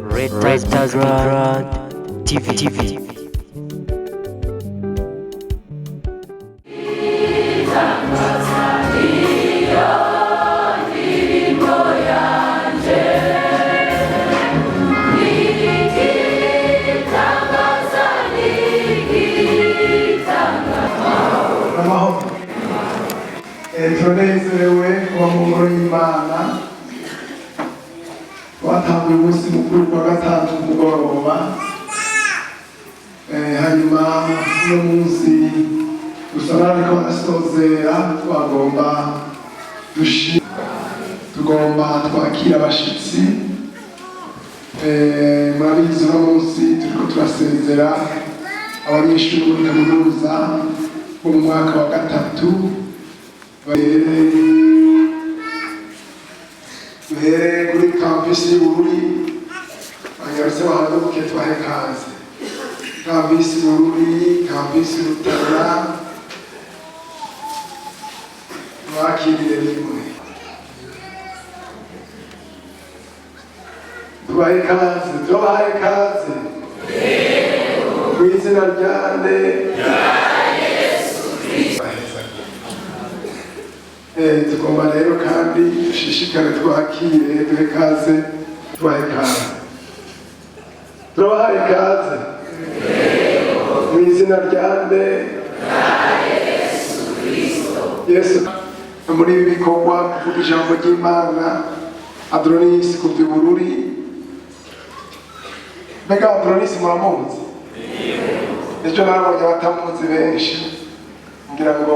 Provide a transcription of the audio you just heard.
Retas Grand TV. Amahoro. Turanezerewe kuba mu ngoro y'Imana. Twatanguye umunsi mukuru kwa gatanu ku mugoroba. Hanyuma uno munsi dusa n'abariko barasozera, twagomba tugomba twakira abashitsi. Murabizi, uno munsi turiko turasezera abanyeshuri muri kaminuza bo mu mwaka wa gatatu. Duhere kuri campus y'Ubururi, banyarutse bahaguruke, tubahe kaze. Campus Bururi, campus Rutana, mwakirire rimwe, tubahe kaze. Turabahaye kaze mu izina rya nde? Tugomba rero kandi dushishikare twakire, duhe kaze, tubahe kaze. Turabahaye kaze mu izina rya nde? Yesu. Muri ibi bikorwa, kuvuga ijambo ry'Imana, Adronisi kuva i Bururi. Mbega Adronisi muramuzi? Ejo nabonye abatamuzi benshi, ngira ngo